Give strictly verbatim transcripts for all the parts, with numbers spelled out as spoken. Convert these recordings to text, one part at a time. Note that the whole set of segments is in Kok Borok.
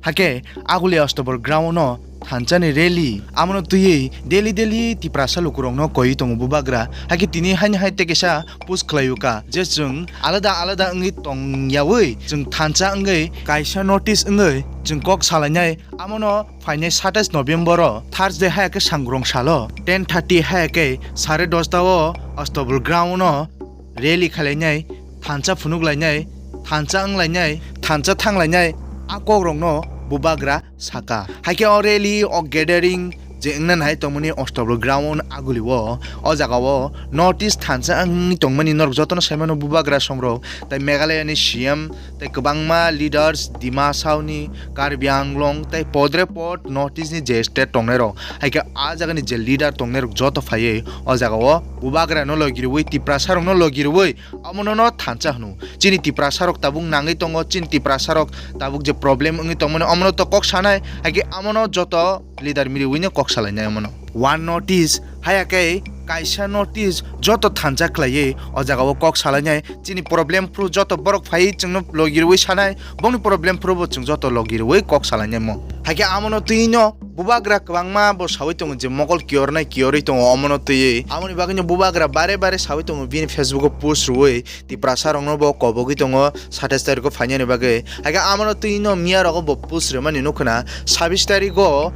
Hakhe Aguli Ostobol ground no thansa ni rally, amono twiwi daily daily Tiprasa lukurokno koiwi tongo bubagra. Hakhe tini haini hai tei kaisa post khlaiwi ka je chwng alada alada wngwi tongyawi chwng thansa wngwi kaisa notice wngwi chwng kok salainai. Amono phainai satais November o Thursday hai khe sangrong salo ten thirty hai khe sare dosta o Ostobol ground no rally khalainai, thansa phunuk lainai, thansa wng lainai, thansa thang lainai, a kok rokno bubagra saka. Hakhe o rally, o gathering je wngna nai tongmani Ostobol ground Aguli o, o jaga o notice thansa wngwi tongmani norok jotono saimano bubagra songrok tei Meghalaya ni C M tei kwbangma leaders Dima Hasao ni, Karbi Anglong tei podre pod notice ni je state tongnai rok, hakhe a jaga ni je leader tongnai rok joto phaiwi o jaga o bubagra no logi rwui Tiprasa rok no logi rwui omono no thansa hwno. Chini Tiprasa rok tabuk nangwi tongo, chini Tiprasa rok tabuk je problem wngwi tongmani omono to kok sanai, hakhe amono joto leader miriwino kok salainai omono. One notice, haya khe kaisa notice joto thansa khlaiwi o jaga o kok salainai, chini problem phuru joto borok phaiwi chwngno logi rwui sanai, bongni problem phuru bo chwng joto logi rwui kok salainai mo. Hakhe amono twi no bubagra kwbangma bo sawi tongo je mokol kiyornai kiyorwi tongo omono twiwi. Amoni bagwino bubagra bare bare sawi tongo bini Facebook o post rwui Tiprasa rokno bo kobogwi tongo satais tarikh o phainani bagwi. Hakhe amono twi no miya rogo bo post rwmani nukho na sabis tarikh o,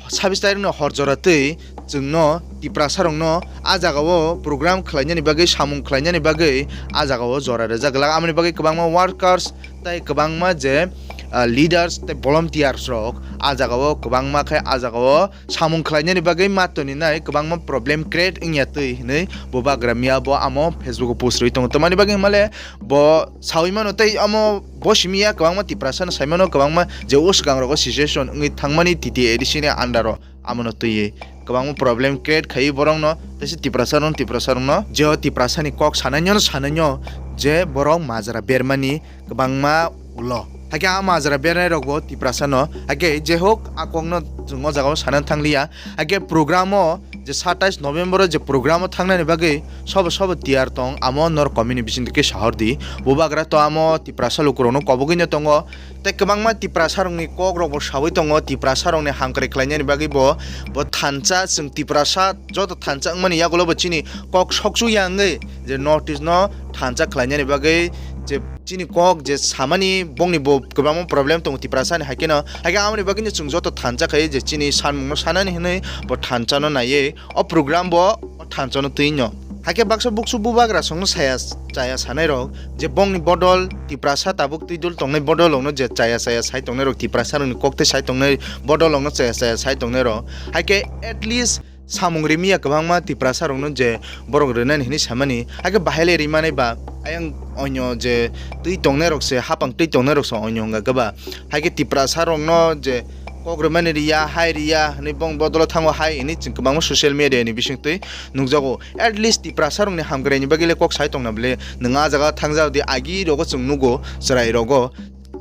sabis tarikh no hor jora twi chwngno Tiprasa rokno a jaga o program khlainani bagwi, samung khlainani bagwi a jaga o jora rwjak glak. Amoni bagwi kwbangma workers tei kwbangma je, ah, leaders tei volunteers rok a jaga o kwbangma khe a jaga o samung khlainani bagwi ma toninai kwbangma problem create wngya twi hinwi bubagra miya bo amo Facebook o post rwi tongo. Tamani bagwi hwnmale bo sawi mano tei amo bo simi ya kwbangma Tiprasa no sai mano kwbangma je o swkang rogo situation wngwi thangmani T T A D C ni under o amono twiwi kwbangma problem create khaiwi borokno teisa Tiprasa rok Tiprasa rokno je o Tiprasa ni kok sanai no sanai no je borok majra bermani kwbangma ulo. Hakhe a majra bernai rokbo Tiprasa no. Hakhe je hok a kokno chwng o jaga o sana thang liya. Hakhe program o je satais November o je program o thangnani bagwi sobo sobo tiyar tong amo norok comment ni bising khe sahor di. Bubagra to amo Tiprasa lukurokno kobogwi no tongo. Tei kwbangma Tiprasa rokni kok rokbo sawi tongo, Tiprasa rokni hamkrai khlainani bagwi bo, bo thansa chwng Tiprasa joto thansa wngmani yagulo bo chini kok sokchu ya wngwi je notice no thansa khlainani bagwi je chini kok je samani bongni bo kwbangma problem tongo Tiprasa ni, haikhe no, haikhe amoni bagwi no chwng joto thansa khai je chini sanmung no sanani hinwi bo thansa no naiwi o program bo o thansa no twi no. Haikhe baksa buksu bubagra songno saya chaya sanai rok je bongni bodol Tiprasa tabuk twi dul tongnai bodol rokno je chaya chaya sai tongnai rok Tiprasa rokni kok tei sai tongnai bodol rokno chaya chaya sai tongnai rok, haikhe at least samung rimiya kwbangma Tiprasa rokno je borok rwnani hinwi samani, hakhe bahai le rimanai ba ayang onyo je twi tongnai rok se, hapang twi tongnai rok se onyo wngkha ba, hakhe Tiprasa rokno je kok rwmani riya, hai riya hinwi bong bodolo thango hai hinwi chwng kwbangma social media ni bisingtwi nukjago. At least Tiprasa rokni hamkraini bagwi le kok sai tongna bwle nwng a jaga thangjak di, agi rogo chwng nugo chwrai rogo.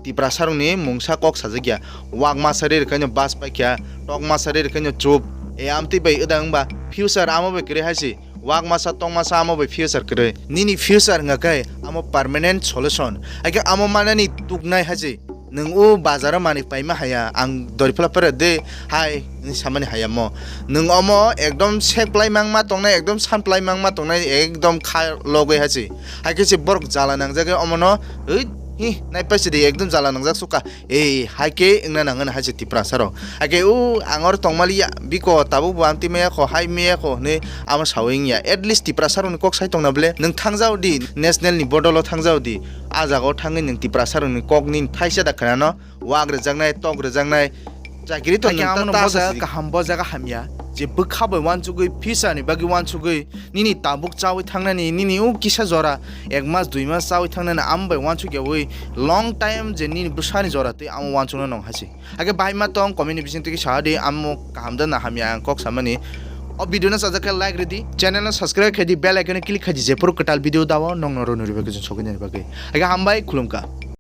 Tiprasa rokni mungsa kok sajak ya. Wak masa ri rwkhaino bas paikha, tok masa ri rwkhaino chup. E amtwi bai wda wngba future amo bai kwrwi hai se. Wak masa tong masa amo bai future kwrwi. Nini future wngkha khe amo permanent solution. Haikhe amo manani tuknai hai se. Nwng o bazaro manwi paima haya, ang dori phla pera de hai. Ni samani hayamo. Nwng omo ekdom sek plai mangma tongnai, ekdom san plai mangma tongnai, ekdom kha logwi hai se. Haikhe se borok jala nangjagwi omono, "Ui, hi, nai paisa de ekdom jala nangjak suka." Ei, haikhe wngna nangani hai se Tiprasa rok. Haikhe, "U, ang oro tongmaliya, biko tabuk bo ang twi maya kho, hai maya kho," hinwi amo sawi wngya. At least Tiprasa rokni kok sai tongna bwle, nwng thangjao di, national ni bodol o thangjao di. A jaga o thangwi nwng Tiprasa rokni kok nini thaisa da khwnano. Wak rwjaknai, tok rwjaknai, chakiri to. Hakhe nwng ta amono ta bo jaga sajak kaham, bo jaga hamya, je bwkha bai uansugwi, future ni bagwi uansugwi, nini tabuk chawi thangnani, nini o kisa jora ek mas dui mas chawi thangnani, amo bai uansukyawi long time je nini bwsani jora twi amo uansukna nong hai se. Hakhe bahai ma tong comment ni bising twi khe sa di, amo kaham da na hamya ang kok samani. O video no sajak khe like rwdi, channel no subscribe khaidi, bell icon no click khaidi, jephuru kwtal video dao nongno rwnwi rwbaikhe chwng sokwi nani bagwi. Hakhe hambai, khulumkha.